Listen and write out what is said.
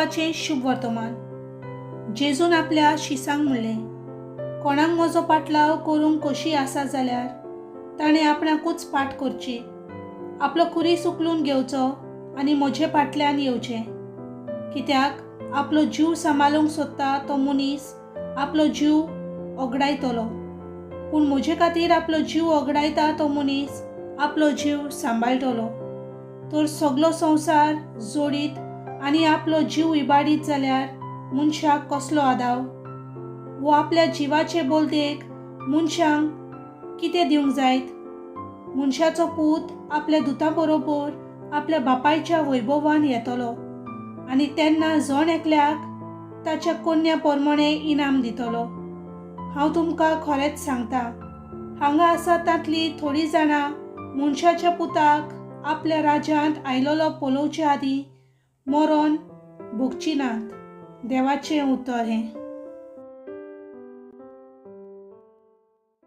देवाचें शुभ वर्तमान. जेजून आपल्या शिसांक म्हणलें, कोणाक म्हजो पाटलाव करूंक कशी आसा जाल्यार ताणें आपणाकूच पाट करची, आपलो खुरीस उखलून घेवचो आनी म्हजे फाटल्यान येवचें. कित्याक आपलो जीव सांबाळूंक सोदता तो मनीस आपलो जीव ओगडायतलो, पूण म्हजे खातीर आपलो जीव ओगडायता तो मनीस आपलो जीव सांबाळटलो. तर सगलो संवसार जोडीत आनी आपलो जीव इबाडीत जाल्यार मनशाक कसलो आदाव? वो आपल्या जिवाचे बोलतेक मनशांक कितें दिवंक जायत? मनशाचो पूत आपल्या दुतां बरोबर आपल्या बापायच्या वैभवान येतलो आनी तेन्ना जण एकल्याक ताच्या कोन्या प्रमाणे इनाम दितलो. हांव तुमकां खरेंच सांगता, हांगा आसा तांतलीं थोडीं जाणां मनशाच्या पुताक आपल्या राज्यांत आयलोलो पळोवचे आदीं मरोन भोगची नात. देवाचें उतर हें.